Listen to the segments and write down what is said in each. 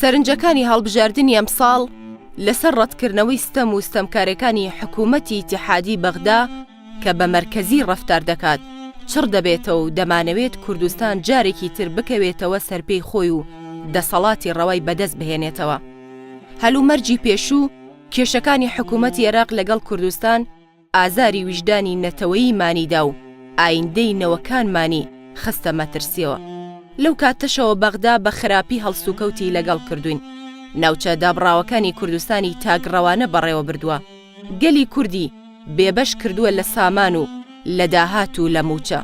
سەرنجەکانی هەڵبژاردنی ئەمساڵ لەسەر ڕەتکردنەوەی ستەم و ستەمکارێکانی حکوومەتی ئیتیحادی بەغدا کە بە مەرکەزی ڕەفتار دەکات، چڕ دەبێتەوە و دەمانەوێت کوردستان جارێکی تر بکەوێتەوە سەرپێی خۆی و دەسەڵاتی ڕەوای بەدەست بهێنێتەوە. هەلومەرجی پێشوو، کێشەکانی حکوومەتی ئێراق لەگەڵ کوردستان، ئازاری ویژدانی نەتەوەییمانی دا و ئایندەی نەوەکانمانی خستە مەترسیەوە. لەو کاتەشەوە بەغدا بە خراپی هەڵسوکەوتی لەگەڵ کردوین. ناوچە دابڕاوەکانی کوردستانی تاکڕەوانە بەڕێوە بردوە. گەلی کوردی بێبەش کردوە لە سامان و لە داهات و لە موچە.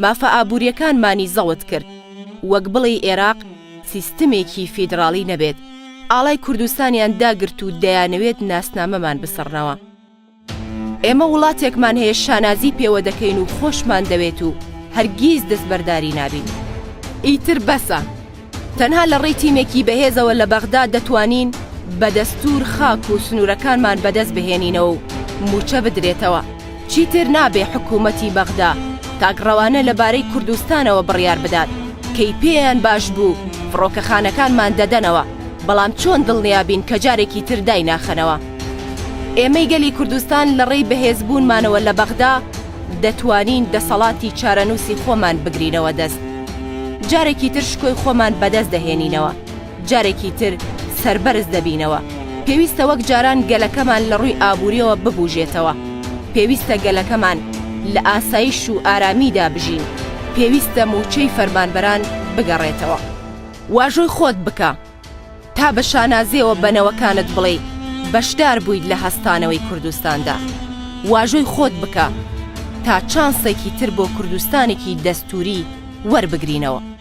مافە ئابوریەکانمانی زەوت کرد. وەک بڵێی ئێراق سیستمێکی فیدڕاڵی نەبێت. ئاڵای کوردستانیان داگرت و دەیانەوێت ناسنامەمان بسڕنەوە. ئێمە وڵاتێکمان هەیە شانازی پێوە دەکەین و خۆشمان دەوێت و هەرگیز دەستبەرداری نابین. ئیتر بەسە. تەنها لە ڕێی تیمێکی بەهێزەوە لە بەغدا دەتوانین بە دەستوور خاک و سنوورەکانمان بەدەست بهێنینەوە و مووچە بدرێتەوە. چیتر نابێ حکوومەتی بەغدا تاکڕەوانە لەبارەی کوردستانەوە بڕیار بدات. کەی پێیان باش بوو فڕۆکەخانەکانمان دەدەنەوە، بەڵام چۆن دڵنیا بین کە جارێکی تر دایناخەنەوە؟ ئێمەی گەلی کوردستان لە ڕێی بەهێزبوونمانەوە لە بەغدا دەتوانین دەسەڵاتی چارەنووسی خۆمان بگرینەوە دەست. جارێکی تر شکۆی خۆمان بەدەست دەهێنینەوە. جارێکی تر سەربەرز دەبینەوە. پێویستە وەک جاران گەلەکەمان لە ڕووی ئابوورییەوە ببوژێتەوە. پێویستە گەلەکەمان لە ئاسایش و ئارامیدا بژین. پێویستە مووچەی فەرمانبەران بگەڕێتەوە. واژۆی خۆت بکە. تا بە شانازیەوە بە نەوەکانت بڵێی بەشدار بوویت لە هەستانەوەی کوردستاندا. واژۆی خۆت بکە تا چانسێکی تر بۆ کوردستانێکی دەستووری وەربگرینەوە.